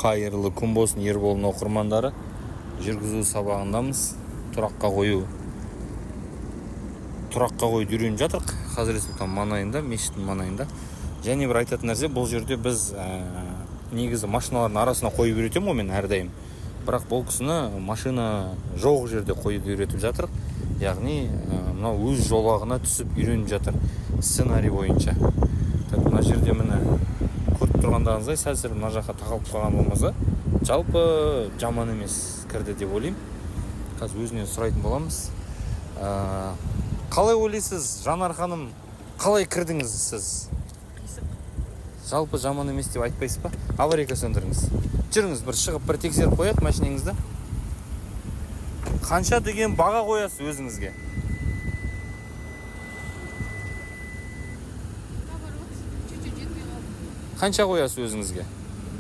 Қайырлы күн болсын, Ерболдың оқырмандары! Жүргізу сабағындамыз. Тұраққа қоюды үйреніп жатырық Хазірет Сұлтан маңайында, мешіттің маңайында. Және бір айтатын нәрсе: бұл жерде біз негізі машиналардың арасына қойып үйретемін ғой мен әрдайым, бірақ бұл кісіні машина жоқ жерде қоюды үйретіп жатырық. Яғни мынау өз жолағына түсіп үйреніп жатыр сценарий бойынша. Так, мына жерде, міне, көріп тұрғандарыңыздай, сәл сәл мына жаққа тақалып қалған болмаса, жалпы жаман емес кірді деп ойлаймын. Қазір өзінен сұрайтын боламыз. Қалай ойлайсыз, Жанар ханым, қалай кірдіңіз сіз? Қисық. Жалпы жаман емес деп айтпайсыз ба? Аварийка сөндіріңіз, жүріңіз, бір шығып, бір тексеріп қояйық машинаңызды. Қанша деген баға қоясыз өзіңізге? Наоборот, чуть-чуть жетпей қалды. Қанша қоясыз өзіңізге?